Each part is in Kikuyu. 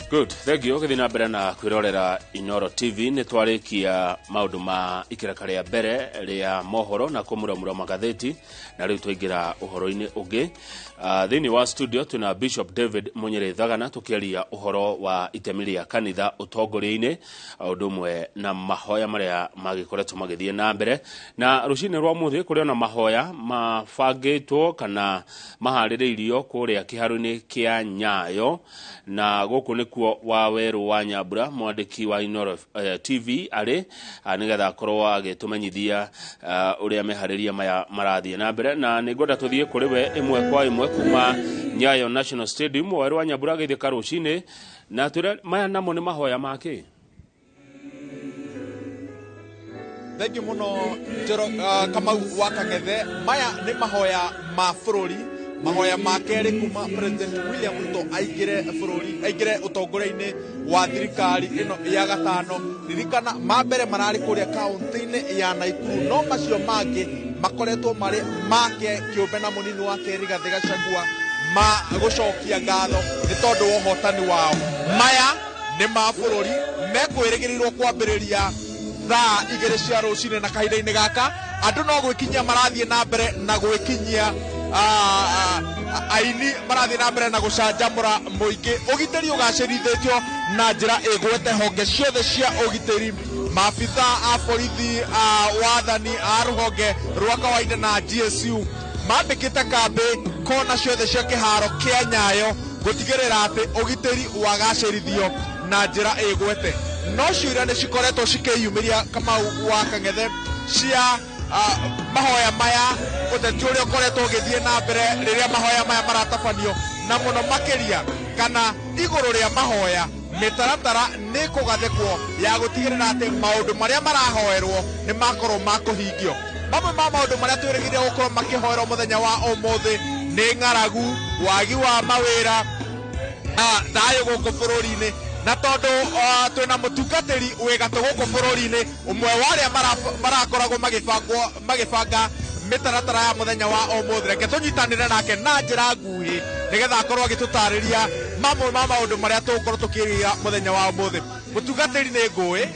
Good, thank you. Gĩthiĩ na mbere na kwĩrorera Inoro TV. Nĩ twarĩkia maũndũ ma ikereka rĩa mbere rĩa mohoro na kũmuramura magathĩti, na rĩu twaingĩra ũhoro-inĩ ũngĩ. Thĩinĩ wa studio twĩna Bishop David Mũnyĩrĩ Thagana, tũkĩaria ũhoro wa itemi rĩa kanitha ũtongoria-inĩ, ũndũ ũmwe na mahoya marĩa magĩkoretwo magĩthiĩ na mbere. Na rũcinĩ rwa mũthĩ kũrĩ ona mahoya mabangĩtwo kana maharĩrĩirio kũrĩa kĩharo-inĩ kĩa Nyayo, na gũkũ nĩkuo Wawerũ wa Nyambura, mwandĩki wa Inoro TV arĩ, nĩgetha akorwo agĩtũmenyithia ũrĩa meharĩria maya marathiĩ na mbere. Na nĩ ngwenda tũthiĩ kũrĩ we ĩmwe kwa ĩmwe kuma Nyayo National Stadium. Wawerũ wa Nyambura, agĩthĩka rũcinĩ, na twĩre maya namo nĩ mahoya makĩ? Thengiũ mũno, Njoro, Kamau wa Kang'ethe. Maya nĩ mahoya ma bũrũri, mahoya ma kerĩ kuma President William Ruto aingĩre bũrũri, aingĩre ũtongoria-inĩ wa thirikari ĩno ya gatano. Ririkana ma mbere mararĩ kũrĩa kaũntĩ-inĩ ya Naikuru, no macio mangĩ makoretwo marĩ make kĩũmbe na mũnini wake Rigathĩ Gachagua, ma gũcokia ngatho nĩ tondũ wa ũhotani wao. Maya nĩ ma bũrũri, mekwĩrĩgĩrĩirwo kwambĩrĩria thaa 2 cia rũcinĩ, na kahinda-inĩ gaka andũ no gwĩkinyia marathiĩ na mbere na gwĩkinyia, aini marathiĩ na mbere na gũcanjamũra mũingĩ. Ũgitĩri ũgacĩrithĩtio na njĩra ĩgwete, honge ciothe cia ũgitĩri, maabitha a borithi, a wathani, a rũhonge rwa kawaida na GSU mambĩkĩte kambĩ kona ciothe cia kĩharo kĩa Nyayo gũtigĩrĩra atĩ ũgitĩri wagacĩrithio na njĩra ĩgwete. No ciũria nĩ cikoretwo cikĩyumĩria, Kamau wa Kang'ethe, cia mahoya maya, ũteti ũrĩa ũkoretwo ũgĩthiĩ na mbere rĩrĩa mahoya maya maratabanio, na mũno makĩria kana igũrũ rĩa mahoya mĩtaratara nĩ kũgathĩkwo ya gũtigĩrĩra atĩ maũndũ marĩa marahoerwo nĩ makorwo ma kũhingio. Mamwe ma maũndũ marĩa twĩrĩgĩrĩire gũkorwo makĩhoerwo mũthenya wa ũmũthĩ nĩ ng'aragu, wagi wa mawĩra, thayũ gũkũ bũrũri-inĩ. Na tondũ twĩna mũtungatĩri wĩ gatũ gũkũ bũrũri-inĩ, ũmwe wa arĩa marakoragwo magĩbangwo magĩbanga mĩtaratara ya mũthenya wa ũmũthĩ, reke tũnyitanĩre nake na njĩra nguhĩ nĩgetha akorwo agĩtũtarĩria mamwe ma maũndũ marĩa tũgũkorwo tũkĩrĩra mũthenya wa ũmũthĩ. Mũtungatĩri, nĩ ngũĩ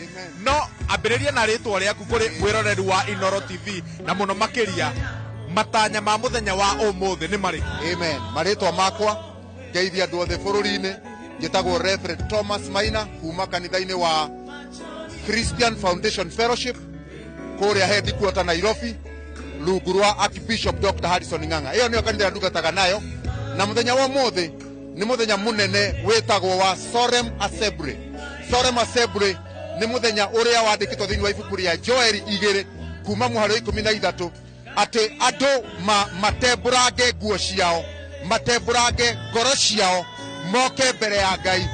no ambĩrĩria na rĩtwa rĩaku kũrĩ mwĩroreri wa Inoro TV, na mũno makĩria matanya ma mũthenya wa ũmũthĩ nĩ marĩkũ? Amen. Marĩtwa makwa, ngeithia andũ othe bũrũri-inĩ, njĩtagwo Reverend Thomas Maina kuma kanitha-inĩ wa Christian Foundation Fellowship kũrĩa headquarter Nairobi, rungu rwa Archbishop Dr. Harrison Ng'ang'a. Ĩyo nĩyo kanitha ĩrĩa ndungataga nayo, na mũthenya wa ũmũthĩ nĩ mũthenya mũnene wĩtagwo wa Solemn Assembly. Solemn Assembly nĩ mũthenya ũrĩa wandĩkĩtwo thĩinĩ wa ibuku rĩa Joeli 2 kuma mũhari wa 13, atĩ andũ matembũrange nguo ciao, matembũrange ngoro ciao, moke mbere ya Ngai,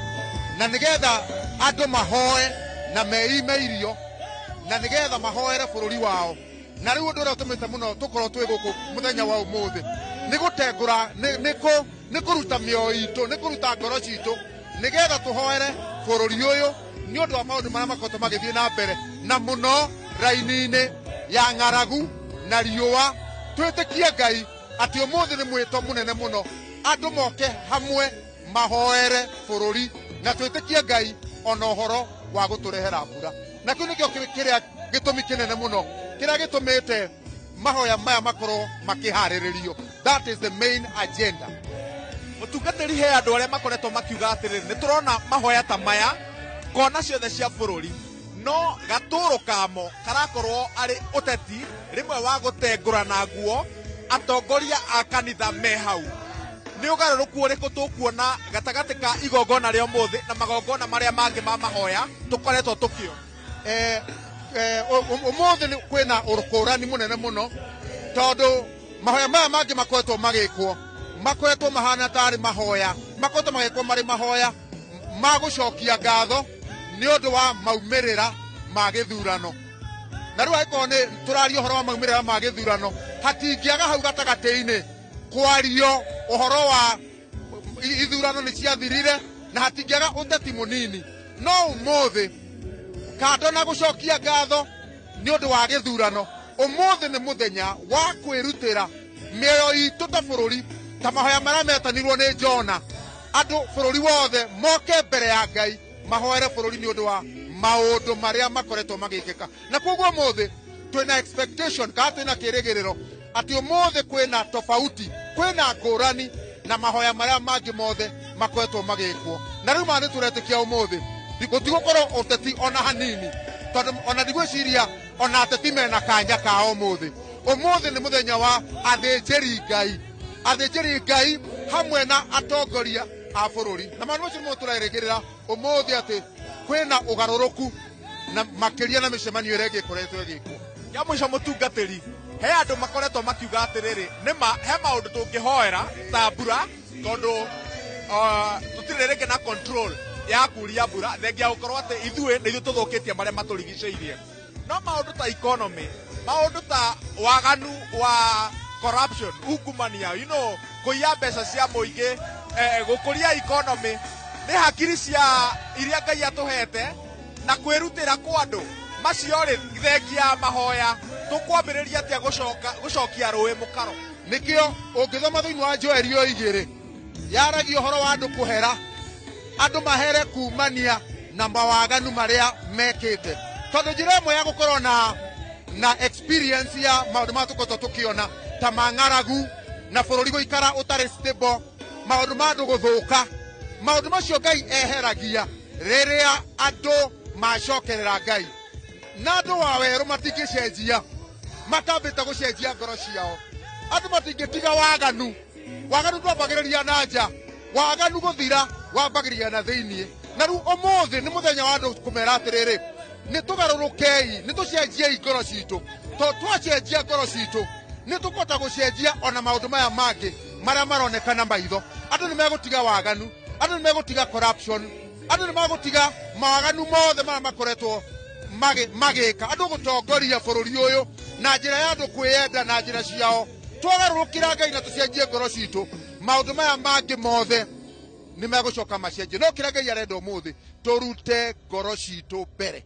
na nĩgetha andũ mahoe na meime irio, na nĩgetha mahoere bũrũri wao. Na rĩu ũndũ ũrĩa ũtũmĩte mũno tũkorwo twĩ gũkũ mũthenya wa ũmũthĩ nĩ gũtengũra, nĩ kũruta mĩoyo itũ, nĩ kũruta ngoro citũ, nĩgetha tũhoere bũrũri ũyũ nĩ ũndũ wa maũndũ marĩa makoretwo magĩthiĩ na mbere, na mũno raini-inĩ ya ng'aragu na riũa. Twĩtĩkie Ngai atĩ ũmũthĩ nĩ mwĩto mũnene mũno andũ moke hamwe mahoere bũrũri, na twĩtĩkie Ngai ona ũhoro wa gũtũrehera mbura. Na kĩu nĩkĩo kĩrĩa gĩtũmi kĩnene mũno kĩrĩa gĩtũmĩte mahoya maya makorwo makĩharĩrĩrio. That is the main agenda. Mũtungatĩri, he andũ arĩa makoretwo makiuga atĩrĩrĩ, nĩ tũrona mahoya ta maya kona ciothe cia bũrũri, no gatũrũ kamo karakorwo arĩ ũteti rĩmwe wa gũtengũrana nguo atongoria a kanitha me hau. Nĩ ũgarũrũku ũrĩkũ tũkuona gatagatĩ ka igongona rĩa ũmũthĩ na magongona marĩa mangĩ ma mahoya tũkoretwo tũkĩona? Ũmũthĩ kwĩna ũkũrani mũnene mũno, tondũ mahoya maya mangĩ makoretwo magĩkwo makoretwo mahana tarĩ mahoya makoretwo magĩkwo marĩ mahoya ma gũcokia ngatho nĩ ũndũ wa maumĩrĩra ma gĩthurano. Na rĩu angĩkorwo nĩ tũraria ũhoro wa maumĩrĩra ma gĩthurano, hatingĩaga hau gatagatĩ-inĩ kwario ũhoro wa ithurano nĩ ciathirire, na hatingĩaga ũteti mũnini. No ũmũthĩ, kando na gũcokia ngatho nĩ ũndũ wa gĩthurano, ũmũthĩ nĩ mũthenya wa kwĩrutĩra mĩoyo itũ ta bũrũri, ta mahoya marĩa metanirwo nĩ Jona. Andũ bũrũri wothe moke mbere ya Ngai mahoere bũrũri nĩ ũndũ wa maũndũ marĩa makoretwo magĩkĩka. Na koguo ũmũthĩ twĩna expectation kana twĩna kĩrĩgĩrĩro atĩ ũmũthĩ kwĩna tofauti, kwĩna ngũrani na mahoya marĩa mangĩ mothe makoretwo magĩkwo. Na rĩu ma nĩ tũretĩkia ũmũthĩ gũtigũkorwo ũteti ona hanini, tondũ ona ndigwĩciria ona ateti mena kanya ka ũmũthĩ. Ũmũthĩ nĩ mũthenya wa athĩnjĩri Ngai, athĩnjĩri Ngai hamwe na atongoria a bũrũri. Na maũndũ macio nĩmo tũrerĩgĩrĩra ũmũthĩ atĩ kwĩna ũgarũrũku na makĩria na mĩcemanio ĩrĩa ĩngĩ ĩkoretwo ĩgĩkwo. Ya mũico mũtungatĩri, he andũ makoretwo makiuga atĩrĩrĩ, nĩma he maũndũ tũngĩhoera ta mbura, tondũ tũtirĩ rĩngĩ na control ya kuria mbura, thengia gũkorwo atĩ ithuĩ nĩ ithuĩ tũthũkĩtie marĩa matũrigicĩirie. No maũndũ ta economy, maũndũ ta waganu wa corruption, ungumania, you know, kũiya mbeca cia mũingĩ, gũkũria economy, nĩ hakiri cia iria Ngai atũhete na kwĩrutĩra kwa andũ macio rĩ, thengia ya mahoya tũkwambĩrĩria atĩa gũcokia rũĩ mũkaro? Nĩkĩo ũngĩthoma thĩinĩ wa Joeli o igĩrĩ yaragia ũhoro wa andũ kũhera, andũ mahere kumania na mawaganu marĩa mekĩte. Tondũ njĩra ĩmwe ya gũkorwo na experience ya maũndũ marĩa tũkoretwo tũkĩona ta mang'aragu na bũrũri gũikara ũtarĩ stable, maũndũ ma andũ gũthũka, maũndũ macio Ngai eheragia rĩrĩa andũ macokerera Ngai. Na andũ wa werũ matingĩcenjia, matambĩte gũcenjia ngoro ciao. Andũ matingĩtiga waganu. Waganu ndwambagĩrĩria na nja, waganu gũthira wambagĩrĩria na thĩiniĩ. Na rĩu ũmũthĩ nĩ mũthenya wa andũ kũmera atĩrĩrĩ, nĩ tũgarũrũkei, nĩ tũcenjiei ngoro citũ. Tondũ twacenjia ngoro citũ nĩ tũkũhota gũcenjia ona maũndũ maya mangĩ marĩa maronekana maitho. Andũ nĩ megũtiga waganu, andũ nĩ megũtiga corruption, andũ nĩ megũtiga mawaganu mothe marĩa makoretwo magĩka. Andũ gũtongoria bũrũri ũyũ na njĩra ya andũ kwĩyenda na njĩra ciao. Twagarũrũkĩra Ngai na tũcenjie ngoro citũ, maũndũ maya mangĩ mothe nĩ megũcoka macenjie. No kĩrĩa Ngai arenda ũmũthĩ, tũrute ngoro citũ mbere.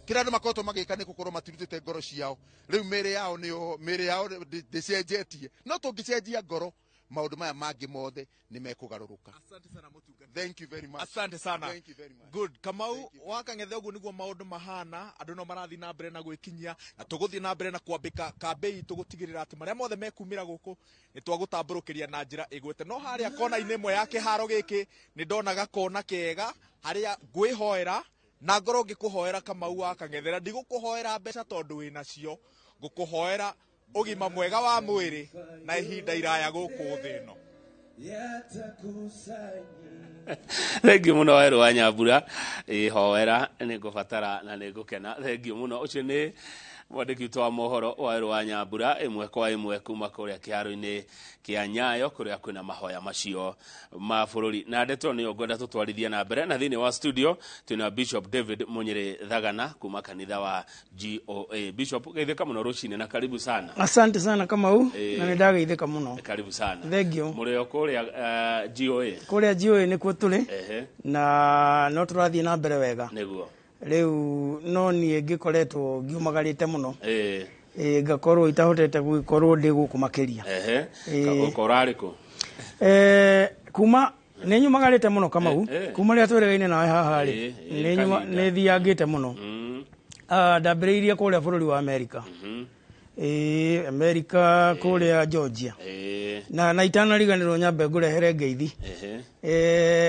Kĩrĩa andũ makoretwo magĩka nĩ gũkorwo matirutĩte ngoro ciao. Rĩu mĩĩrĩ yao nĩyo, mĩĩrĩ yao ndĩcenjetie. No tũngĩcenjia ngoro, maũndũ maya mangĩ mothe nĩ mekũgarũrũka. Asante sana mũtungatĩri. Thank you very much. Asante sana. Thank you very much. Good. Kamau wa Kang'ethe, ũguo nĩguo maũndũ mahana, andũ no marathiĩ na mbere na gwĩkinyia, na tũgũthiĩ na mbere na kwambĩka kambĩ itũ gũtigĩrĩra atĩ marĩa mothe mekumĩra gũkũ nĩ twagũtambũrũkĩria na njĩra ĩgwĩte. No harĩa kona-inĩ ĩmwe ya kĩharo gĩkĩ nĩ ndonaga kona kega harĩa ngwĩhoera na ngorwo ngĩkũhoera Kamau wa Kang'ethe, na ndigũkũhoera mbeca tondũ wĩnacio, ngũkũhoera ũgima mwega wa mwĩrĩ na ihinda iraya gũkũ thĩ ĩno. Thengiũ mũno Werũ wa Nyambura, ĩhoera nĩ ngũbatara na nĩ ngũkena. Thengiũ mũno. Ũcio nĩ mwandĩki witũ wa mohoro Werũ wa Nyambura, ĩmwe kwa ĩmwe kuma kũrĩa kĩharo-inĩ kĩa Nyayo kũrĩa kwĩna mahoya macio ma bũrũri. Na ndeto nĩyo ngwenda tũtwarithie na mbere, na thĩinĩ wa studio twĩna Bishop David Munyĩrĩ Thagana kuma kanitha wa GOA. Bishop, geithĩka mũno rũcinĩ na karibu sana. Asante sana Kamau, na nĩ ndageithĩka mũno. Karibu sana. Thank you. Mũrĩ o kũrĩa GOA? Kũrĩa GOA nĩkuo tũrĩ. Na no tũrathiĩ na mbere wega. Nĩguo. Rĩu no niĩ ngĩkoretwo ngiumagarĩte mũno. Ngakorwo itahotete gũgĩkorwo ndĩ gũkũ makĩria. Ũko ũrarĩ kũ? Kuma nĩ nyumagarĩte mũno Kamau. Kuma rĩrĩa twĩrĩgaine nawe haha rĩ, Kahinda. nĩ thiangĩte mũno. Ndambĩrĩirie kũrĩa bũrũri wa Amerika. Amerika kũrĩa Georgia. Na itanariganĩrwo nyambe ngũrehere ngeithi.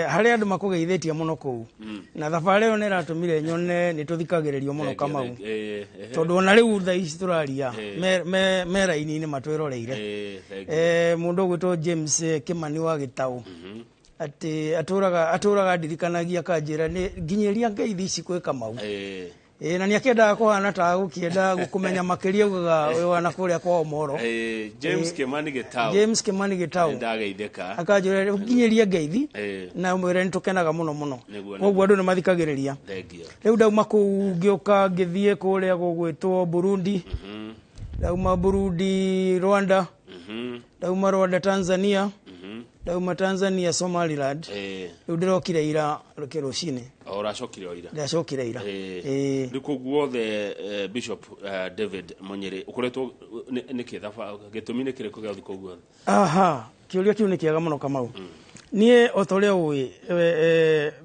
Harĩ andũ makũgeithĩtie mũno kũu. Na thabarĩ ĩyo nĩ ĩratũmire nyone nĩ tũthikagĩrĩrio mũno Kamau. Tondũ ona rĩu thaa ici tũraria, me raini-inĩ matwĩroreire. Thank you. Mũndũ ũgwĩtwo James Kimani wa Gĩtaũ. Atĩ atũraga ndirikanagia akanjĩra nĩ nginyĩria ngeithi ici kwĩ Kamau. Na nĩ akĩendaga kũhana ta gũkĩenda gũkũmenya makĩria augaga wĩ wana kũrĩa kwa Omoro. James Kimani Gĩtaũ. James Kimani Gĩtaũ. Nĩndageithĩka. Akanjĩra nginyĩrie ngeithi na mwĩre nĩtũkenaga mũno mũno. Nĩguo, Koguo andũ nĩmathikagĩrĩria. Thank you. Rĩu ndauma kũu ngĩũka ngĩthiĩ kũrĩa gũgwĩtwo Burundi. Ndauma Burundi Rwanda. Ndauma Rwanda Tanzania. Ndauma Tanzania Somaliland. Rĩu ndĩrokire ira rũcinĩ. O ũracokire o ira? Ndacokire ira. Rĩu kũu guothe, Bishop David Munyĩrĩ, ũkoretwo nĩkĩ gĩtũmi nĩ kĩrĩkũ gĩa gũthiĩ kũu guothe? Aha, Kĩũria kĩu nĩ kĩega mũno, Kamau. Niĩ o ta ũrĩa ũĩ,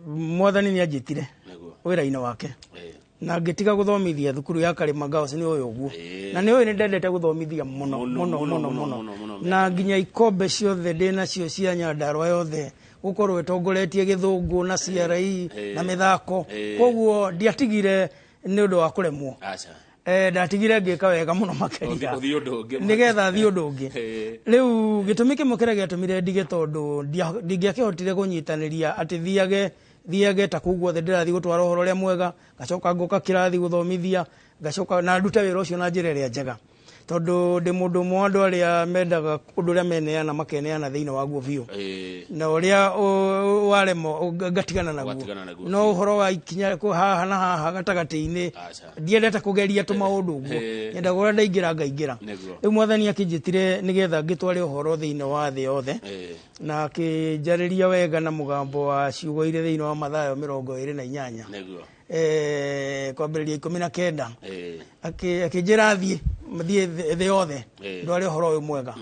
Mwathani nĩ anjĩtire wĩra-inĩ wake na ngĩtiga gũthomithia thukuru ya Karĩma Girls, nĩ ũĩ ũguo. Na nĩ ũĩ nĩ ndendete gũthomithia mũno Mũno, mũno mũno, mũno mũno, mũno, mũno, na nginya ikombe ciothe ndĩ nacio cia Nyandarua yothe gũkorwo ĩtongoretie gĩthũngũ na CRE na mĩthako. Koguo ndiatigire nĩ ũndũ wa kũremwo. Aca. Ndatigire ngĩka wega mũno makĩria. Ũthiĩ ũndũ ũngĩ. Nĩgetha thiĩ ũndũ ũngĩ. Rĩu gĩtũmi kĩmwe kĩrĩa gĩatũmire ndige, tondũ ndingĩakĩhotire kũnyitanĩria atĩ thiage ta kũu guothe ndĩrathiĩ gũtwara ũhoro ũrĩa mwega, ngacoka ngoka kĩrathi gũthomithia, ngacoka na ndute wĩra ũcio na njĩra ĩrĩa njega, tondũ ndĩ mũndũ ũmwe wa andũ arĩa mendaga ũndũ ũrĩa meneana makeneana thĩinĩ waguo biũ, na ũrĩa warema ngatigana naguo. Ũgatigana naguo. No ũhoro wa ikinya kũ haha na haha gatagatĩ-inĩ, Aca. ndiendete kũgeria tũmaũndũ ũguo. Nyendaga ũrĩa ndaingĩra ngaingĩra. Rĩu Mwathani akĩnjĩtire nĩgetha ngĩtware ũhoro thĩinĩ wa thĩ yothe, na akĩnjarĩria wega na mũgambo wa ciugo irĩ thĩinĩ wa Mathayo 28, kwambĩrĩria 19. Akĩnjĩra thiĩ thĩ yothe, ndware ũhoro ũyũ mwega.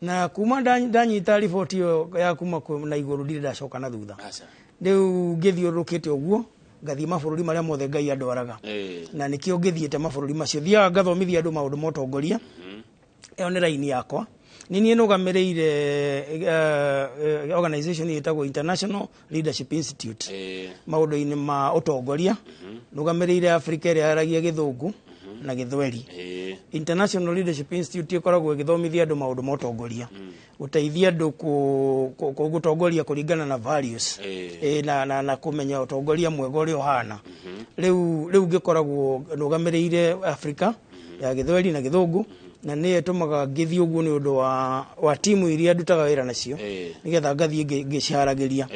Na kuma ndanyita riboti ĩyo ya kuma na igũrũ, ndirĩ ndacoka na thutha. Aca. Rĩu ngĩthiũrũrũkĩte ũguo, ngathiĩ mabũrũri marĩa mothe Ngai andwaraga, na nĩkĩo ngĩthiĩte mabũrũri macio, thiaga ngathomithia andũ maũndũ ma ũtongoria. Ĩyo nĩ raini yakwa. Nĩ niĩ nũgamĩrĩire organization ĩtagwo International Leadership Institute maũndũ-inĩ ma ũtongoria. Nũgamĩrĩire Africa ĩrĩa yaragia Gĩthũngũ na Gĩthweri. International Leadership Institute ĩkoragwo ĩgĩthomithia andũ maũndũ ma ũtongoria, gũteithia andũ gũtongoria kũringana na values, na kũmenya ũtongoria mwega ũrĩa ũhana. Rĩu ngĩkoragwo nũgamĩrĩire Africa ya Gĩthweri na Gĩthũngũ, na nĩyo ĩtũmaga ngĩthiĩ ũguo nĩ ũndũ wa timu iria ndutaga wĩra nacio, nĩgetha ngathiĩ ngĩciharagĩria.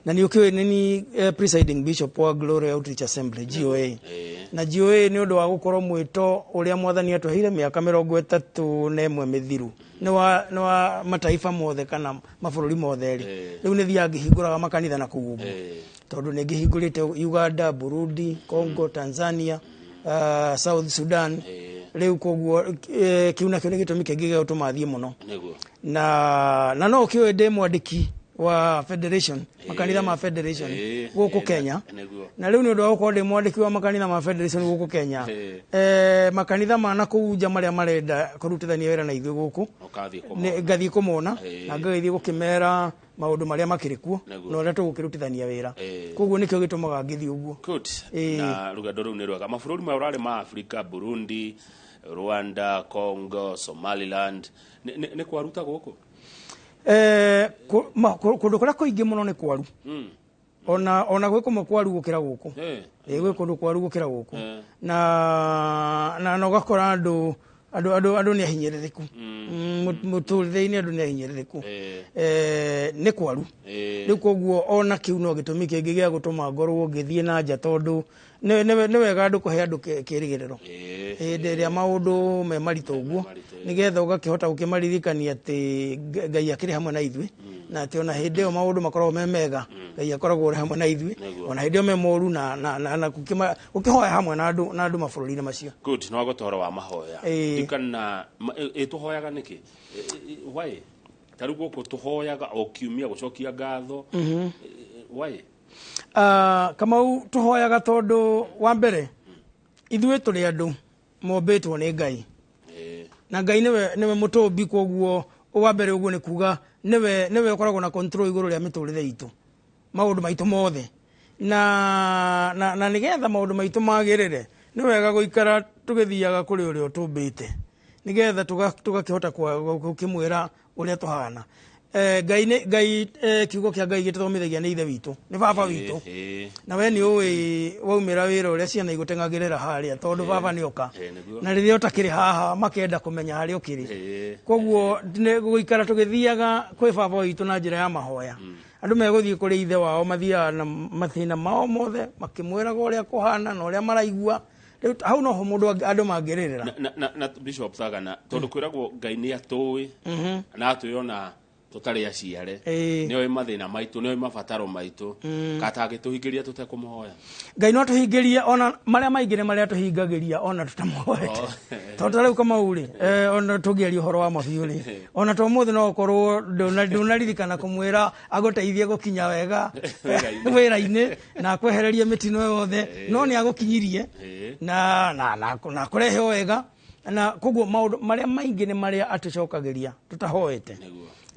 Na nĩ ũkĩũĩ nĩ ni presiding bishop wa Glory Outreach Assembly, GOA. Na GOA nĩ ũndũ wa gũkorwo mwĩto ũrĩa Mwathani atũheire mĩaka 31 mĩthiru nĩ wa mataifa mothe kana mabũrũri mothe rĩ. Rĩu nĩ thiaga ngĩhingũraga makanitha na kũu ũguo, tondũ nĩ ngĩhingũrĩte Uganda, Burundi, Congo, Tanzania, South Sudan. Rĩu koguo kĩu nakĩo nĩ gĩtũmi kĩngĩ gĩa gũtũma thiĩ mũno. Na no ũkĩũĩ ndĩ mwandĩki wa federation, makanitha ma federation gũkũ Kenya. Na rĩu nĩ ũndũ wa gũkorwo ndĩ mwandĩki wa makanitha ma federation gũkũ Kenya, makanitha ma na kũu nja marĩa marenda kũrutithania wĩra na ithuĩ gũkũ, Ũkathiĩ kũmona. Ngathiĩ kũmona na ngagĩthiĩ gũkĩmera maũndũ marĩa makĩrĩ kuo na ũrĩa tũgũkĩrutithania wĩra. Koguo nĩkĩo gĩtũmaga ngĩthiĩ ũguo. Good. Na rũgendo rũu nĩ rwega. Mabũrũri maya ũrarĩ ma Afrika, Burundi, Rwanda, Congo, Somaliland, nĩ kwaruta gũkũ? Kũndũ kũrĩa kũingĩ mũno nĩ kwaru. Ona gwĩ kũmwe kwaru gũkĩra gũkũ. Ĩ, gwĩ kũndũ kwaru gũkĩra gũkũ. Na ũgakora andũ nĩ ahinyĩrĩrĩku. Mũtũrĩre-inĩ andũ nĩ ahinyĩrĩrĩku. Nĩ kwaru. Rĩu koguo ona kĩu no gĩtũmi kĩngĩ gĩa gũtũma ngorwo ngĩthiĩ na nja, tondũ nĩ wega andũ kũhe andũ kĩrĩgĩrĩro hĩndĩ ĩrĩa maũndũ me maritũ ũguo, Maritũ, nĩgetha ũgakĩhota gũkĩmaririkania atĩ Ngai akĩrĩ hamwe na ithuĩ, na atĩ ona hĩndĩ ĩyo maũndũ makoragwo me mega, Ngai akoragwo arĩ hamwe na ithuĩ. Ona hĩndĩ ĩyo me moru, na gũkĩhoya hamwe na andũ mabũrũri-inĩ macio. Good. No agota ũhoro wa mahoya. Ndikana tũhoyaga nĩkĩ? Why ta rĩu gũkũ tũhoyaga o kiumia gũcokia ngatho? Why? Kamau, tũhoyaga tondũ wa mbere ithuĩ tũrĩ andũ mombĩtwo nĩ Ngai, na Ngai nĩwe mũtũmbi. Koguo wa mbere ũguo nĩ kuga nĩwe ũkoragwo na control igũrũ rĩa mĩtũrĩre itũ, maũndũ maitũ mothe, na nĩgetha maũndũ maitũ magĩrĩre, nĩ wega gũikara tũgĩthiaga kũrĩ ũrĩa ũtũmbĩte, nĩgetha tũgakĩhota gũkĩmwĩra ũrĩa tũhana. Ngai nĩ Ngai, kiugo kĩa Ngai gĩtũthomithagia nĩ ithe witũ, nĩ baba witũ. Na we nĩ ũĩ waumĩra wĩra ũrĩa ciana igũteng'agĩrĩra harĩa tondũ baba nĩ oka. Na rĩrĩa ũtakĩrĩ haha, makenda kũmenya harĩa ũkĩrĩ. Koguo nĩ gũikara tũgĩthiaga kwĩ baba witũ na njĩra ya mahoya. Andũ megũthiĩ kũrĩ ithe wao, mathiaga na mathĩna mao mothe makĩmwĩraga ũrĩa kũhana na ũrĩa maraigua. Rĩu hau noho mũndũ andũ mangĩrĩrĩra. Na Bishop Thagana, tondũ kwĩragwo Ngai nĩ atũĩ na atũĩ ona Tũtarĩ aciare. Ĩĩ. Nĩoĩ mathĩna maitũ, nĩoĩ mabataro maitũ, katangĩtũhingĩria tũtekũmũhoya? Ngai no atũhingĩrie, ona marĩa maingĩ nĩ marĩa atũhingagĩria ona tũtamũhoete. Tondũ ta rĩu Kamau rĩ, ona tũngĩaria ũhoro wa mabiũ rĩ, ona to ũmũthĩ no ũkorwo ndũnaririkana kũmwĩra agũteithie gũkinya wega Wĩra-inĩ. wĩra-inĩ na akwehererie mĩtino yothe, no nĩ agũkinyirie na akũrehe o wega, na koguo maũndũ marĩa maingĩ nĩ marĩa atũcokagĩria tũtahoete.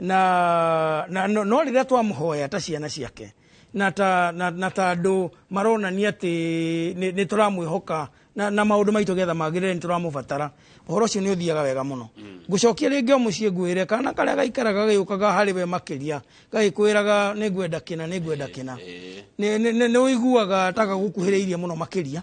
Na no rĩrĩa twamũhoya ta ciana ciake na ta andũ maronania atĩ nĩ tũramwĩhoka na maũndũ maitũ getha magĩrĩre, nĩ tũramũbatara, ũhoro ũcio nĩ ũthiaga wega mũno. Ngũcokia rĩngĩ o mũciĩ, ngwĩre kana karĩa gaikaraga gagĩũkaga harĩ we makĩria gagĩkwĩraga nĩ ngwenda kĩna, nĩ ngwenda kĩna, nĩ ũiguaga ta gagũkuhĩrĩirie mũno makĩria.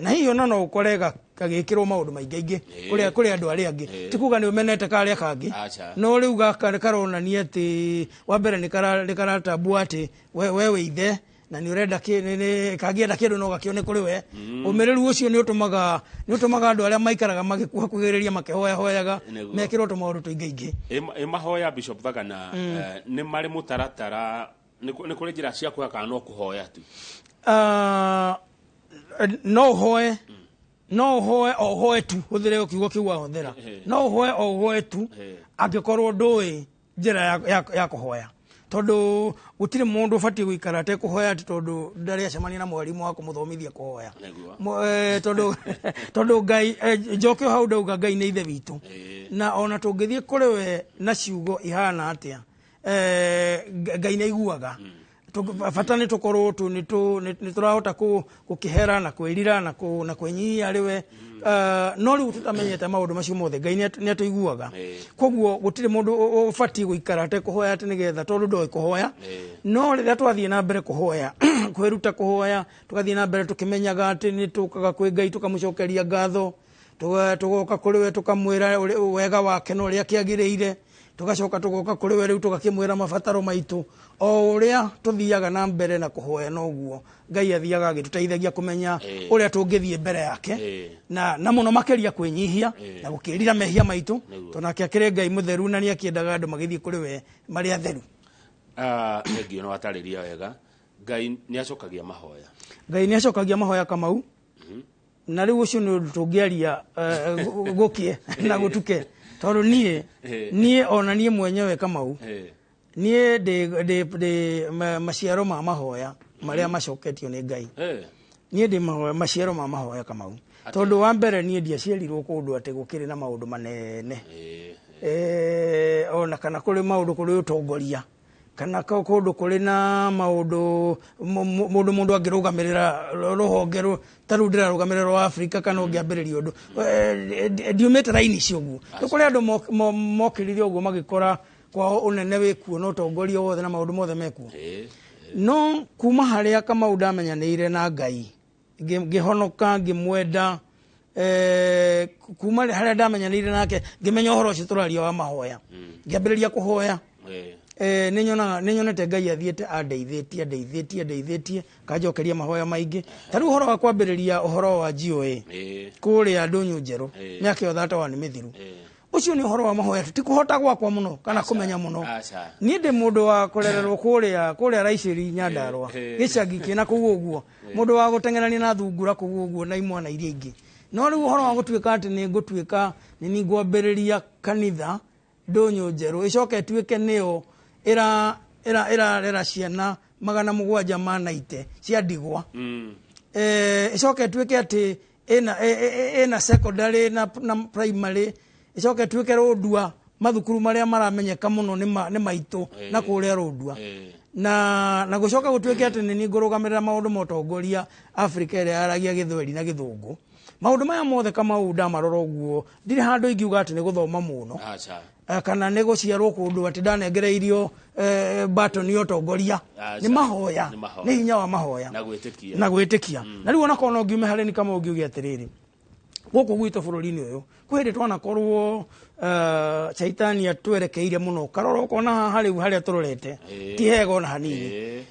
Na hihi ona no ũkore gagĩkĩrwo maũndũ maingĩ aingĩ kũrĩ andũ arĩa angĩ. Ti kuga nĩ ũmenete karĩa kangĩ, Aca. no rĩu gaka nĩ karonania atĩ wa mbere nĩ karatambua atĩ we wĩ ithe na nĩ ũrenda kangĩenda kĩndũ no gakĩone kũrĩ we. Ũmĩrĩru ũcio nĩ ũtũmaga andũ arĩa maikaraga magĩkuhagĩrĩria makĩhoyahoyaga mekĩrwo tũmaũndũ tũingĩ aingĩ. Ĩ mahoya, Bishop Thagana, nĩ marĩ mũtaratara? Nĩ kũrĩ njĩra cia kũhoya kana no kũhoya tu? Ah, no ũhoe o ũhoe tu, hũthĩre kiugo kĩu wahũthĩra, no ũhoe o ũhoe tu angĩkorwo ndũĩ njĩra ya kũhoya, tondũ gũtirĩ mũndũ ũbatiĩ gũikara atekũhoya atĩ tondũ ndarĩ acemania na mwarimũ wa kũmũthomithia kũhoya. Tondũ Ngai, njoke o hau ndauga, Ngai nĩ ithe witũ, na ona tũngĩthiĩ kũrĩ we na ciugo ihana atĩa, Ngai nĩ aiguaga. Bata nĩ tũkorwo tu nĩ tũrahota gũkĩhera na kwĩrira na kwĩnyihia harĩ we. No rĩu tũtamenyete maũndũ macio mothe, Ngai nĩ atũiguaga. Koguo gũtirĩ mũndũ ũbatiĩ gũikara atekũhoya atĩ nĩgetha tondũ ndoĩ kũhoya. No rĩrĩa twathiĩ na mbere kũhoya, kwĩruta kũhoya, tũgathiĩ na mbere tũkĩmenyaga atĩ nĩ tũkaga kwĩ Ngai tũkamũcokeria ngatho, tũgoka kũrĩ we tũkamwĩra wega wake na ũrĩa kĩagĩrĩire, tũgacoka tũgoka kũrĩ we rĩu tũgakĩmwĩra mabataro maitũ. O ũrĩa tũthiaga na mbere na kũhoya, noguo Ngai athiaga agĩtũteithagia kũmenya ũrĩa tũngĩthiĩ mbere yake, na mũno makĩria kwĩnyihia na gũkĩrira mehia maitũ, tondũ nake akĩrĩ Ngai mũtheru na nĩ akĩendaga andũ magĩthiĩ kũrĩ we marĩ atheru. Ah, thengiũ, nĩ watarĩria wega. Ngai nĩ acokagia mahoya? Ngai nĩ acokagia mahoya, Kamau, na rĩu ũcio nĩ ũndũ tũngĩaria gũkĩe na gũtuke, tondũ niĩ niĩ ona niĩ mwenyewe, Kamau, niĩ ndĩ maciaro ma mahoya marĩa macoketio nĩ Ngai. Niĩ ndĩ mahoya, maciaro ma mahoya, Kamau, tondũ wa mbere niĩ ndiaciarirwo kũndũ atĩ gũkĩrĩ na maũndũ manene, ona kana kũrĩ maũndũ, kũrĩ ũtongoria, kana kũndũ kũrĩ na maũndũ mũndũ angĩrũgamĩrĩra rũhonge ta rĩu ndĩrarũgamĩrĩra rwa Afrika kana ũngĩambĩrĩria ũndũ. Ndiumĩte raini icio ũguo. Nĩ kũrĩ andũ mokĩrire ũguo magĩkora kwao ũnene wĩkuo na ũtongoria wothe na maũndũ mothe mekuo. No kuma harĩa, Kamau, ndamenyanĩire na Ngai, ngĩhonoka, ngĩmwenda, kuma harĩa ndamenyanĩire nake, ngĩmenya ũhoro ũcio tũraria wa mahoya, ngĩambĩrĩria kũhoya. Nĩ nyonete Ngai athiĩte andeithĩtie, andeithĩtie, andeithĩtie, kanjokeria mahoya maingĩ. Ta rĩu ũhoro wa kwambĩrĩria ũhoro wa GOA kũrĩa ndũnyũ njerũ, mĩaka ĩyo 31 mĩthiru, ũcio nĩ ũhoro wa mahoya tu, ti kũhota gwakwa mũno kana kũmenya mũno. Aca. Niĩ ndĩ mũndũ wa kũrererwo kũrĩa Raicĩri, Nyandarũa, gĩcagi kĩna kũu ũguo, mũndũ wa gũteng'erania na thungura kũu ũguo na imwana iria ingĩ. No rĩu ũhoro wa gũtuĩka atĩ nĩ ngũtuĩka nĩ niĩ ngwambĩrĩria kanitha ndũnyũ njerũ, ĩcoke ĩtuĩke nĩyo ĩrarera ciana 790 cia ndigwa, ĩcoke ĩtuĩke atĩ ĩna secondary na primary, ĩcoke ĩtuĩke Rũndua mathukuru marĩa maramenyeka mũno nĩ maitũ na kũrĩa Rũndua, na gũcoka gũtuĩke atĩ nĩ niĩ ngũrũgamĩrĩra maũndũ ma ũtongoria Afrika ĩrĩa yaragia Gĩthweri na Gĩthũngũ, maũndũ maya mothe, Kamau, ndamarora ũguo ndirĩ handũ ingiuga atĩ nĩ gũthoma mũno Aca. Kana nĩ gũciarwo kũndũ atĩ ndanengereirio batoni ya ũtongoria. Aca. Nĩ mahoya. Nĩ mahoya. Nĩ hinya wa mahoya na gwĩtĩkia. Na gwĩtĩkia. Na rĩu onakorwo no ngiume harĩ ni kama ũngiuge atĩrĩrĩ, gũkũ gwitũ bũrũri-inĩ ũyũ kwĩ hĩndĩ twanakorwo caitani atwerekeire mũno, karora ũkona haha rĩu harĩa tũrorete ti hega ona hanini.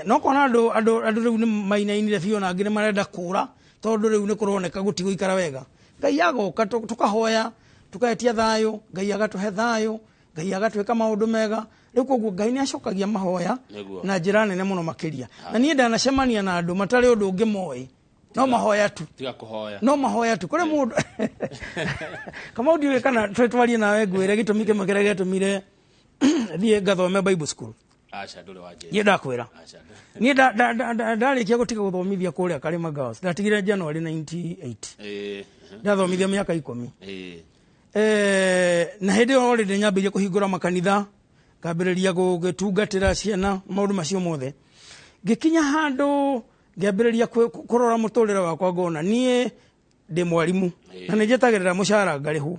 No kona andũ rĩu nĩ mainainire biũ na angĩ nĩ marenda kũra tondũ rĩu nĩ kũroneka gũtigũikara wega. Ngai agoka, tũkahoya, tũkaetia thayũ, Ngai agatũhe thayũ. Ngai agatwĩka maũndũ mega. Rĩu koguo Ngai nĩ acokagia mahoya Nĩguo. na njĩra nene mũno makĩria. Na niĩ ndanacemania na andũ matarĩ ũndũ ũngĩ moĩ, no mahoya tu. Tiga kũhoya. No mahoya tu. Kũrĩ mũndũ Kamau, ndiũĩ kana twarie nawe ngwĩre gĩtũmi kĩmwe kĩrĩa gĩatũmire thiĩ ngathome Bible school. Aca, ndũrĩ wanjĩra. Niĩ ndakwĩra. Aca. Niĩ ndarĩkia gũtiga gũthomithia kũrĩa Karima Girls, ndatigire January 98. Ndathomithia mĩaka 10. Na hĩndĩ ĩyo already nyambĩrĩria kũhingũra makanitha, ngambĩrĩria gũgĩtungatĩra ciana, maũndũ macio mothe. Ngĩkinya handũ ngĩambĩrĩria kũrora mũtũrĩre wakwa, ngona niĩ ndĩ mwarimũ na nĩ njetagĩrĩra mũcara ngarĩhwo,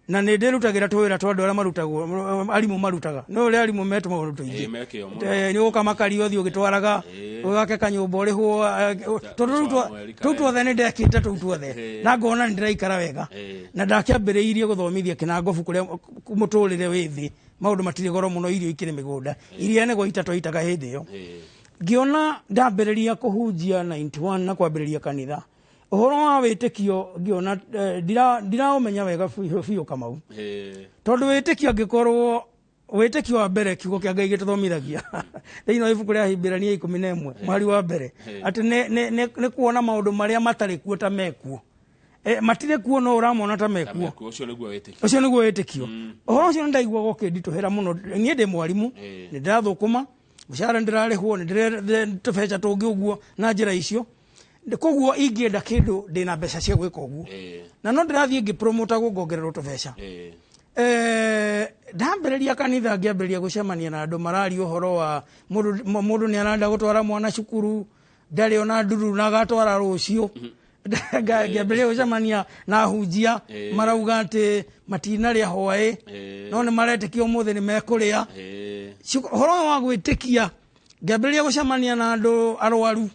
na nĩ ndĩrutagĩra tũwĩra twa andũ arĩa marutagwo, arimũ marutaga. No ũrĩa arimũ me tũmaũndũ tũingĩ. Ĩĩ, me kĩo mũno. Nĩ ũka makario ũthiĩ ũgĩtwaraga, ũgake kanyũmba ũrĩhwo, tondũ rĩu mweri tũu tuothe nĩ ndekĩte tũu tuothe, na ngona nĩ ndĩraikara wega. Na ndakĩambĩrĩirie gũthomithia Kĩnangobu kũrĩa mũtũrĩre wĩ thĩ, maũndũ matirĩ goro mũno, irio ikĩrĩ mĩgũnda, iria nĩ gwaita twaitaga hĩndĩ ĩyo. Ngĩona ndambĩrĩria kũhunjia 91 na kwambĩrĩria kanitha, ũhoro wa wĩtĩkio ngĩona ndiraũmenya wega biũ biũ, Kamau, tondũ wĩtĩkio, angĩkorwo wĩtĩkio wa mbere, kiugo kĩa Ngai gĩtũthomithagia thĩinĩ wa ibuku rĩa Hibirania 11 mũhari wa mbere atĩ nĩ kuona maũndũ marĩa matarĩ kuo ta mekuo. Matirĩ kuo no ũramona ta mekuo. Mekuo, ũcio nĩguo wĩtĩkio. Ũcio nĩguo wĩtĩkio. Ũhoro ũcio nĩ ndaiguaga ũkĩnditũhĩra mũno. Niĩ ndĩ mwarimũ, nĩ ndĩrathũkũma, mũcara nĩ ndĩrarĩhwo, nĩ ndĩre tũbeca tũngĩ ũguo na njĩra icio. Koguo ingĩenda kĩndũ ndĩna mbeca cia gwĩka ũguo, na no ndĩrathiĩ ngĩpromotagwo ngongererwo tũbeca. Ndambĩrĩria kanitha, ngĩambĩrĩria gũcemania na andũ mararia ũhoro wa mũndũ. Mũndũ nĩ arenda gũtwara mwana cukuru, ndarĩ ona nduru na agatwara rũciũ. Ngĩambĩrĩria gũcemania na ahunjia marauga atĩ matinarĩa hwaĩ, no nĩ maretĩkia ũmũthĩ nĩ mekũrĩa. Ũhoro ũyũ wa gwĩtĩkia, ngĩambĩrĩria gũcemania na andũ arwaru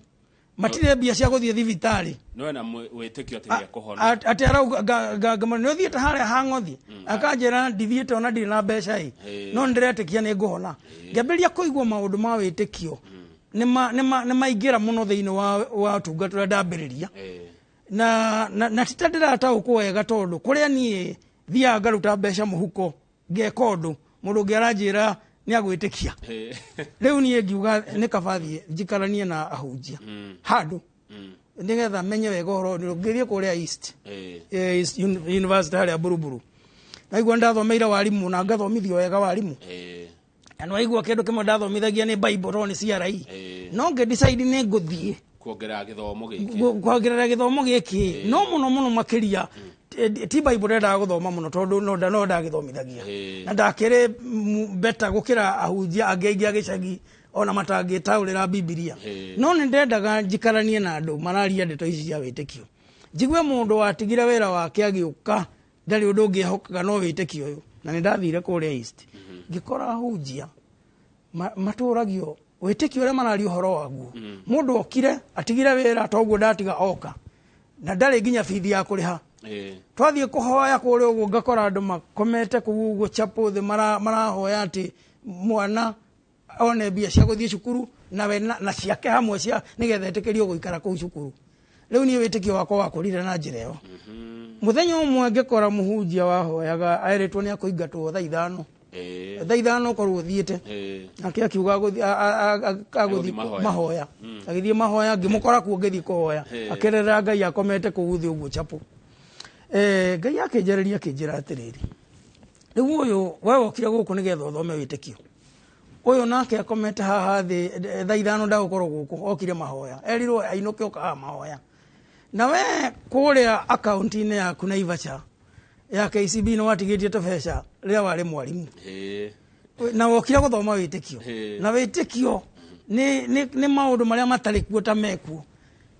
matirĩ mbia cia gũthiĩ thibitarĩ. No ena wĩtĩkio atĩ nĩekũhona. Atĩ arauga nĩ ũthiĩte harĩa ha ng'othi, akanjĩra ndithiĩte ona ndirĩ na mbeca ĩ, no nĩndĩretĩkia nĩ ngũhona. Ngĩambĩrĩria kũigua maũndũ ma wĩtĩkio nĩ maingĩra mũno thĩinĩ wa ũtungata ũrĩa ndambĩrĩria. Na tita ndĩrataũkwo wega, tondũ kũrĩa niĩ thiaga ngaruta mbeca mũhuko ngeka ũndũ, mũndũ ũngĩ aranjĩra nĩ agwĩtĩkia. Rĩu niĩ ngiuga nĩ kaba thiĩ njikaranie na ahunjia handũ nĩgetha menye wega ũhoro ũyũ. Ngĩthiĩ kũrĩa East, East University harĩa Buruburu, naigua ndathomeire warimũ na ngathomithio wega warimũ, na nĩwaigua kĩndũ kĩmwe ndathomithagia nĩ Bible tondũ nĩ CRE. No ngĩ decide nĩ ngũthiĩ kuongerera gĩthomo gĩkĩ. Kuongerera gĩthomo gĩkĩ, no mũno mũno makĩria ti Bible ndendaga gũthoma mũno, tondũ no ndagĩthomithagia na ndakĩrĩ better gũkĩra ahunjia angĩ aingĩ a gĩcagi ona matangĩtaũrĩra Bibilia. No nĩ ndendaga njikaranie na andũ mararia ndeto ici cia wĩtĩkio, njigue mũndũ watigire wĩra wake agĩũka, ndarĩ ũndũ ũngĩ ehokaga no wĩtĩkio ũyũ. Na nĩ ndathire kũrĩa East, ngĩkora ahunjia matũragio wĩtĩkio ũrĩa mararia ũhoro waguo. Mũndũ okire atigire wĩra toguo ndatiga, oka na ndarĩ nginya bithi ya kũrĩha. Twathiĩ kũhoya kũrĩa ũguo, ngakora andũ makomete kũu ũguo chapel thĩ, marahoya atĩ mwana one mbia cia gũthiĩ cukuru nawe na ciake hamwe cia nĩgetha etĩkĩrio gũikara kũu cukuru. Rĩu niĩ wĩtĩkio wakwa wakũrire na njĩra ĩyo. Mũthenya ũmwe ngĩkora mũhunjia wahoyaga erĩtwo nĩ akũingatwo thaa 5. Thaa 5 ũkorwo ũthiĩte. Nake akiuga agũthiĩ Agũthiĩ mahoya. Mahoya, agĩthiĩ mahoya, ngĩmũkora kuo ngĩthiĩ kũhoya, akĩrĩra Ngai akomete kũu thĩ ũguo chapel. Ngai akĩnjarĩria, akĩnjĩra atĩrĩrĩ, rĩu ũyũ we wokire gũkũ nĩgetha ũthome wĩtĩkio, ũyũ nake akomete haha thĩ, thaa 5 ndagũkorwo gũkũ, okire mahoya, erirwo ainũke oka haha mahoya, na we kũrĩa akaunti-inĩ yaku Naivasha ya KCB nĩ watigĩtie tũbeca rĩrĩa warĩ mwarimũ, na wokire gũthoma wĩtĩkio. Na wĩtĩkio nĩ maũndũ marĩa matarĩ kuo ta mekuo,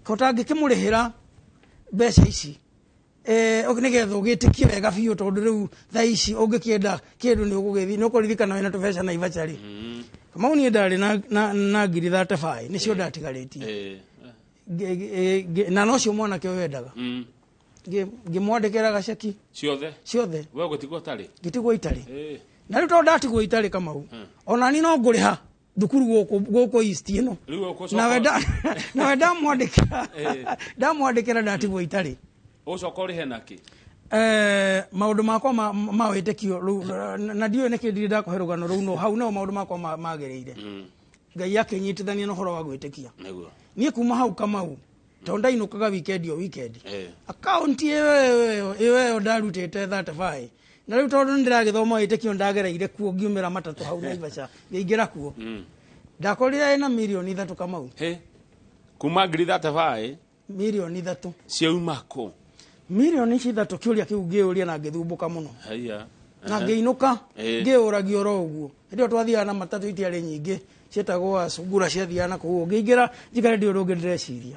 kotangĩkĩmũrĩhĩra mbeca ici nĩgetha ũgĩtĩkie wega biũ, tondũ rĩu thaa ici ũngĩkĩenda kĩndũ nĩ ũgũgĩthiĩ nĩ ũkũririkana wĩna tũbeca Naivasha rĩ. Kamau, niĩ ndarĩ na ngiri 35 nĩcio ndatigarĩtie. Na nocio mwanake ũyũ endaga. Ngĩmwandĩkĩra gaceki. Ciothe? Ciothe. We ũgĩtigwo ũtarĩ? Ngĩtigwo itarĩ. Na rĩu tondũ ndatigwo itarĩ, Kamau, ona ni no ngũrĩha thukuru gũkũ East ĩno. Rĩu ũgũcoka Nawe ndamwandĩkĩra ndatigwo itarĩ. Ũcoka ũrĩhe nakĩ? Maũndũ makwa ma wĩtĩkio rĩu, na ndiũĩ nĩkĩ ndirĩ ndakũhe rũgano rũu, no hau no maũndũ makwa magĩrĩire. Ngai akĩnyitithania na ũhoro wa gwĩtĩkia. Nĩguo. Niĩ kuma hau Kamau, tondũ ndainũkaga weekend o weekend, akaunti ĩyo ĩyo ndarutĩte 35, na rĩu tondũ nĩndĩragĩthoma wĩtĩkio, ndagereire kuo ngiumĩra matatũ hau Naivasha, ngĩingĩra kuo, ndakorire ĩna 3 mirioni Kamau. He. Kuma ngiri 35? 3 mirioni. Ciauma kũ? 3 mirioni ici, kĩũria kĩu ngĩũria na ngĩthumbũka mũno. Haya. Na ngĩinũka ngĩũragia oro ũguo. Hĩndĩ ĩyo twathiaga na matatũ, itiarĩ nyingĩ, ciĩtagwo sungura, ciathiaga na kũu. Ngĩingĩra njikare ndĩ ũndũ ũngĩ ndĩreciria.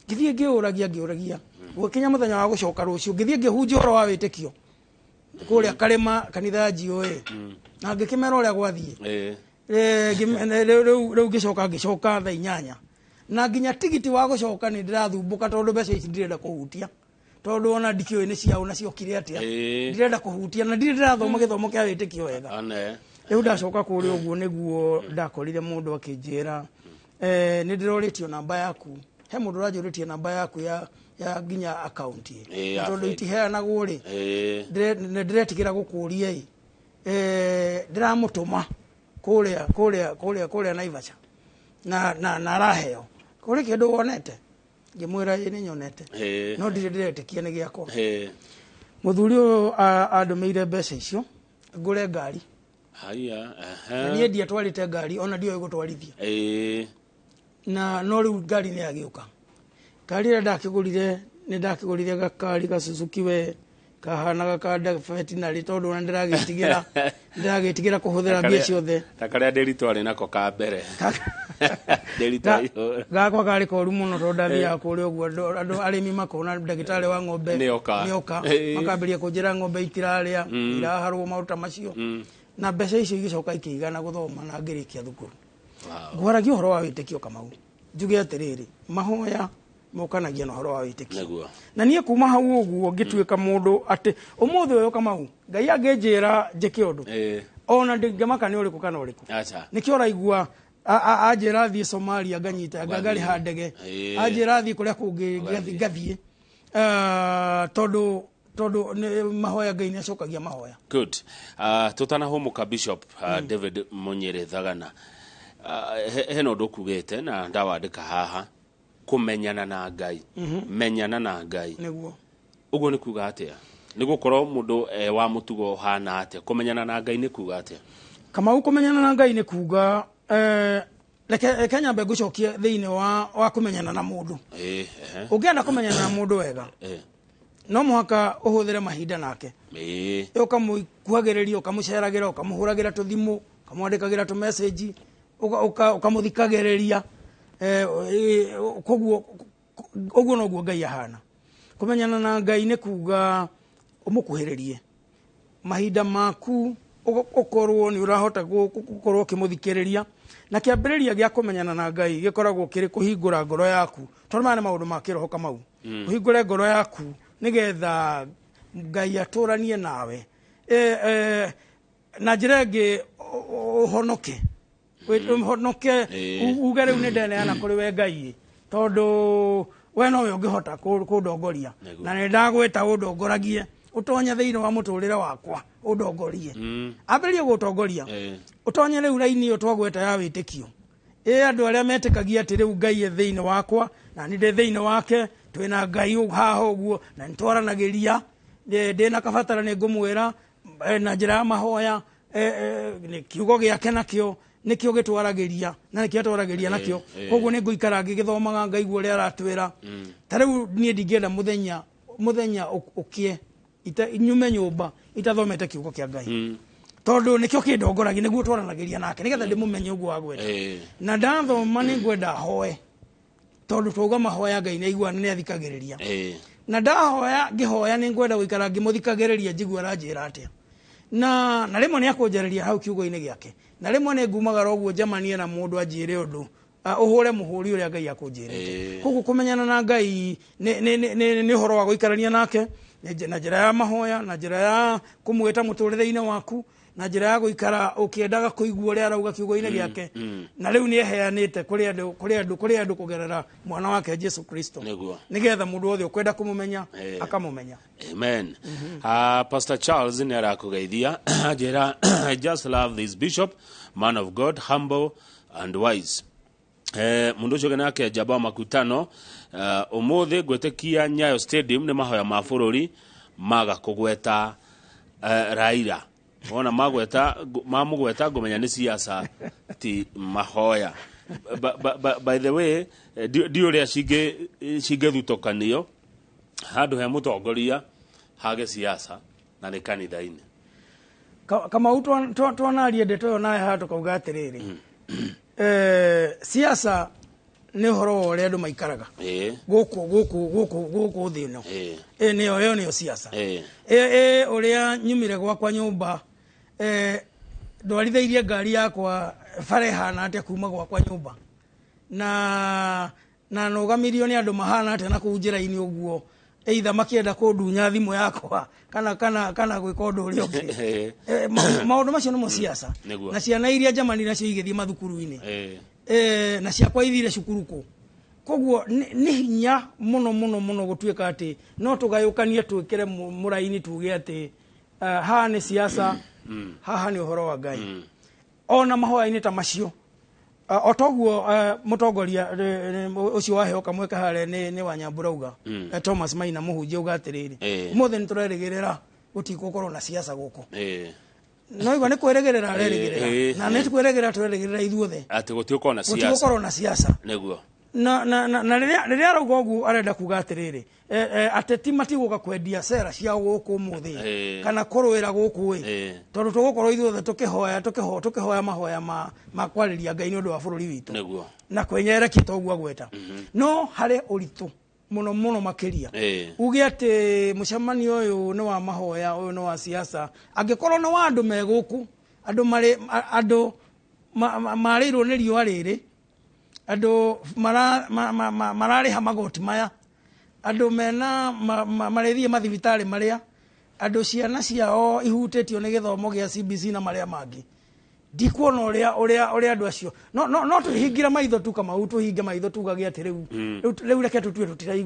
Ngĩthiĩ ngĩũragia, ngĩũragia, gũgĩkinya mũthenya wa gũcoka rũciũ, ngĩthiĩ ngĩhunjia ũhoro wa wĩtĩkio kũrĩa Karĩma, kanitha ya GOA, na ngĩkĩmera ũrĩa gwathiĩ. Rĩu ngĩcoka thaa 8, na nginya tigiti wa gũcoka nĩ ndĩrathumbũka, tondũ mbeca ici ndirenda kũhutia, tondũ ona ndikĩũĩ nĩ ciaũ na ciokire atĩa. Ndirenda kũhutia na ndirĩ ndĩrathoma gĩthomo kĩa wĩtĩkio wega. Ane. Rĩu ndacoka kũrĩa ũguo nĩguo ndakorire mũndũ akĩnjĩra, nĩ ndĩrorĩtio namba yaku, he mũndũ ũranjũrĩtie namba yaku ya nginya akaunti. Ya tondũ bengi. Itiheanagwo rĩ, nĩ ndĩretigĩra gũkũria ĩ, ndĩramũtũma kũrĩa Naivasha na araheo kũrĩ kĩndũ wonete. Ngĩmwĩra ĩ, nĩ nyonete, no ndirĩ ndĩretĩkia nĩ gĩakwa. Mũthuri ũyũ andũmĩire mbeca icio ngũre ngari. Haya. Na niĩ ndiatwarĩte ngari, ona ndioĩ gũtwarithia. Na no rĩu ngari nĩ yagĩũka. Ngari ĩrĩa ndakĩgũrire, nĩ ndakĩgũrire gakari ga Suzuki we kahanaga ka veterinary, tondũ ona ndĩragĩtigĩra kũhũthĩra mbia ciothe. Ta karĩa Ndĩritũ arĩ nako ka mbere. Ndĩritũ aihũra. Gakwa karĩ koru mũno, tondũ ndathiaga kũrĩa ũguo andũ arĩmi makona ndagĩtarĩ wa ng'ombe Nĩoka. Nĩoka. Makambĩrĩria kũnjĩra ng'ombe itirarĩa, iraharwo, maũndũ ta macio. Na mbeca icio igĩcoka ikĩigana gũthoma na ngĩrĩkia thukuru. Ngwaragia ũhoro wa wĩtĩkio Kamau, njuge atĩrĩrĩ, mahoya mokanagia na ũhoro wa wĩtĩkio. Na niĩ kuma hau ũguo ngĩtuĩka mũndũ atĩ ũmũthĩ ũyũ Kamau, Ngai angĩnjĩra njĩke ũndũ, ona ndingĩmaka nĩ ũrĩkũ kana ũrĩkũ. Acha. Nĩkĩo ũraigua anjĩra thiĩ Somalia nganyita ngarĩha ndege, anjĩra thiĩ kũrĩa kũngĩ Ũgathiĩ. Ngathiĩ. Tondũ nĩ mahoya, Ngai nĩ acokagia mahoya. Good. Tutanahũmũka Bishop David Munyere Thagana, hena ũndũ ũkugĩte na ndawandĩka haha, kũmenyana na Ngai, menyana na Ngai. Nĩguo. Ũguo nĩ kuga atĩa? Nĩ gũkorwo mũndũ wa mũtugo ũhana atĩa? Kũmenyana na Ngai nĩ kuga atĩa? Kamau, kũmenyana na Ngai nĩ kuga, reke nyambe ngũcokie thĩinĩ wa kũmenyana na mũndũ. Ehe. Ũngĩenda kũmenyana na mũndũ wega, no mũhaka ũhũthĩre mahinda nake, ũkamũkuhagĩrĩria, ũkamũceragĩra, ũkamũhũragĩra tũthimũ, ũkamwandĩkagĩra tũmessage, ũkamũthikagĩrĩria. Koguo ũguo noguo Ngai ahana. Kũmenyana na Ngai nĩ kuga ũmũkuhĩrĩrie mahinda maku, ũkorwo nĩ ũrahota gũkorwo ũkĩmũthikĩrĩria. Na kĩambĩrĩria gĩa kũmenyana na Ngai gĩkoragwo kĩrĩ kũhingũra ngoro yaku, tondũ maya nĩ maũndũ ma kĩroho Kamau. Ũhingũre ngoro yaku nĩgetha Ngai atũranie nawe. Na njĩra ĩngĩ ũhonoke. Ũhonoke, uge rĩu nĩ ndeneana kũrĩ we Ngai, tondũ we nowe ũngĩhota kũndongoria. Na nĩ ndagwĩta ũndongoragie, ũtonye thĩinĩ wa mũtũrĩre wakwa, ũndongorie. Ambĩrĩrie gũtongoria, ũtonye rĩu raini ĩyo twagweta ya wĩtĩkio, ĩ andũ arĩa metĩkagia atĩ rĩu Ngai e thĩinĩ wakwa na nĩ ndĩ thĩinĩ wake, twĩna Ngai haha ũguo na nĩ twaranagĩria, ndĩna kabatara nĩ ngũmwĩra, na njĩra ya mahoya, nĩ kiugo gĩake nakĩo nĩkĩo gĩtwaragĩria na nĩkĩo atwaragĩria nakĩo. Koguo nĩ ngũikara ngĩgĩthomaga ngaigua ũrĩa aratwĩra. Ta rĩu niĩ ndingĩenda mũthenya ũkĩe nyume nyũmba itathomete kiugo kĩa Ngai, tondũ nĩkĩo kĩndongoragia, nĩguo twaranagĩria nake, nĩgetha ndĩmũmenye ũguo wagweta. Na ndathoma nĩ ngwenda hoe, tondũ twauga mahoya Ngai nĩ aiguana, nĩ athikagĩrĩria. Na ndahoya, ngĩhoya nĩ ngwenda gũikara ngĩmũthikagĩrĩria, njigua aranjĩra atĩa. Na rĩmwe nĩ akũnjarĩria hau kiugo-inĩ gĩake, na rĩmwe nĩ ngumagara ũguo njemanie na mũndũ anjĩre ũndũ, ũhũre mũhũri ũrĩa Ngai akũnjĩrĩte. Koguo kũmenyana na Ngai nĩ ũhoro wa gũikarania nake na njĩra ya mahoya, na njĩra ya kũmwĩta mũtũrĩre-inĩ waku. Na njĩra ya gũikara ũkĩendaga kũigua ũrĩa arauga kiugo-inĩ gĩake. Na rĩu nĩ eheanĩte kũrĩ andũ, kũrĩ andũ, kũrĩ andũ kũgerera mwana wake Jesu Kristo. Nĩgetha mũndũ wothe ũkwenda kũmũmenya akamũmenya. Amen. Pastor Charles nĩ arakũgeithia, anjĩra, "I just love this bishop, man of God, humble and wise." Mundu ũcio ũngĩ nake Njamba wa Makutano, ũmũthĩ ngwĩtĩkia Nyayo Stadium nĩ mahoya ma bũrũri maga kũgweta Raila. Wona magweta, mamũgweta ngũmenya nĩ siasa ti mahoya. By the way, ndi ũrĩa cingĩthutũkanio handũ he mũtongoria hage siasa na nĩ kanitha-inĩ. Kamau, twanaria ndeto ĩyo nawe haha tũkauga atĩrĩrĩ, siasa nĩ ũhoro wa ũrĩa andũ maikaraga gũkũ thĩ ĩno. Nĩyo ĩyo nĩyo siasa. Ũrĩa nyumire gwakwa nyũmba, ndwarithĩirie ngari yakwa bara ĩhana atĩa kuma gwakwa nyũmba, na nũgamirio nĩ andũ mahana atĩa na kũu njĩra-inĩ ũguo, either makĩenda kũndunya thimũ yakwa kana gwĩka ũndũ ũrĩa ũngĩ. Maũndũ macio nĩmo siasa. Na ciana iria njamani nacio igĩthiĩ mathukuru-inĩ, na ciakwa ithire cukuru kũ. Koguo nĩ hinya mũno mũno mũno gũtuĩka atĩ no tũgayũkanie, twĩkĩre mũraini, tuge atĩ haha nĩ siasa, haha nĩ ũhoro wa Ngai. Ona mahoya-inĩ ta macio, o toguo mũtongoria ũcio waheo kamweke harĩa nĩ Wanyambura uga, Thomas Maina mũhunjia uga atĩrĩrĩ, ũmũthĩ nĩ tũrerĩgĩrĩra gũtigũkorwo na siasa gũkũ. No igua nĩ kwĩrĩgĩrĩra arerĩgĩrĩra, na nĩ kwĩrĩgĩrĩra tũrerĩgĩrĩra ithuothe atĩ gũtigũkorwo na siasa. Gũtigũkorwo na siasa. Na rĩrĩa arauga ũguo, arenda kuga atĩrĩrĩ, ateti matigũka kwendia cera ciao gũkũ ũmũthĩ kana kũrũĩra gũkũ ĩ, tondũ tũgũkorwo ithuothe tũkĩhoya, tũkĩhoya mahoya ma kwarĩria Ngai nĩ ũndũ wa bũrũri witũ na kwĩnyerekia toguo agweta. No harĩ ũritũ mũno mũno makĩria uge atĩ mũcemanio ũyũ nĩ wa mahoya, ũyũ nĩ wa siasa, angĩkorwo nĩ wa andũ me gũkũ, andũ marĩ andũ marĩirwo nĩ riũa rĩrĩ, andũ mararĩha magoti maya, andũ mena marĩthiĩ mathibitarĩ marĩa, andũ ciana ciao ihutĩtio nĩ gĩthomo gĩa CBC na marĩa mangĩ. Ndikuona ũrĩa andũ acio no tũhingire maitho tu, Kamau, tũhinge maitho tugage atĩ rĩu reke tũtue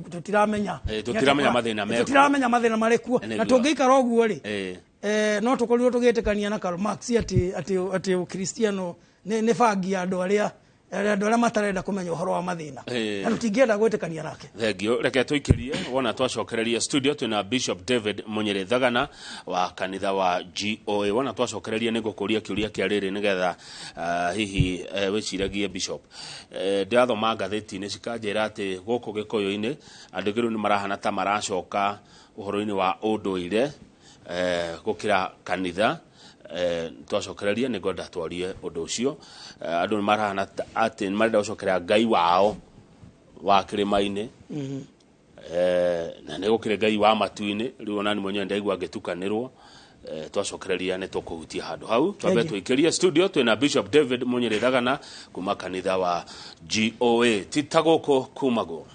tũtiramenya. Tũtiramenya mathĩna mekuo. Tũtiramenya mathĩna marĩ kuo. Na tũngĩikara ũguo rĩ, no tũkorirwo tũgĩtĩkania na Karl Marx atĩ Ũkristiano nĩ bangi ya andũ arĩa matarenda kũmenya ũhoro wa mathĩna, na tũtingĩenda gwĩtĩkania nake. Thengio. Reke tũikĩrie wona twacokereria studio twĩna Bishop David Munyĩrĩ Thagana wa kanitha wa GOA. Wona twacokereria nĩ ngũkũria kĩũria kĩa rĩrĩ nĩgetha hihi wĩciragie. Bishop, ndĩrathoma ngathĩti-inĩ cikanjĩra atĩ gũkũ Gĩkũyũ-inĩ andũ aingĩ rĩu nĩ marahana ta maracoka ũhoro-inĩ wa ũndũire gũkĩra kanitha. Twacokereria nĩ ngwenda twarie ũndũ ũcio. Andũ nĩ marahana atĩ nĩ marenda gũcokerera Ngai wao wa kĩrĩma-inĩ, na nĩ gũkĩrĩ Ngai wa matu-inĩ. Rĩu ona ni mwenyewe ndaigua ngĩtukanĩrwo. Twacokereria nĩ tũkũhutia handũ hau. Twambe tũikĩrie studio twĩna Bishop David Munyĩrĩ Thagana kuma kanitha wa GOA. Ti ta gũkũ kumagwo.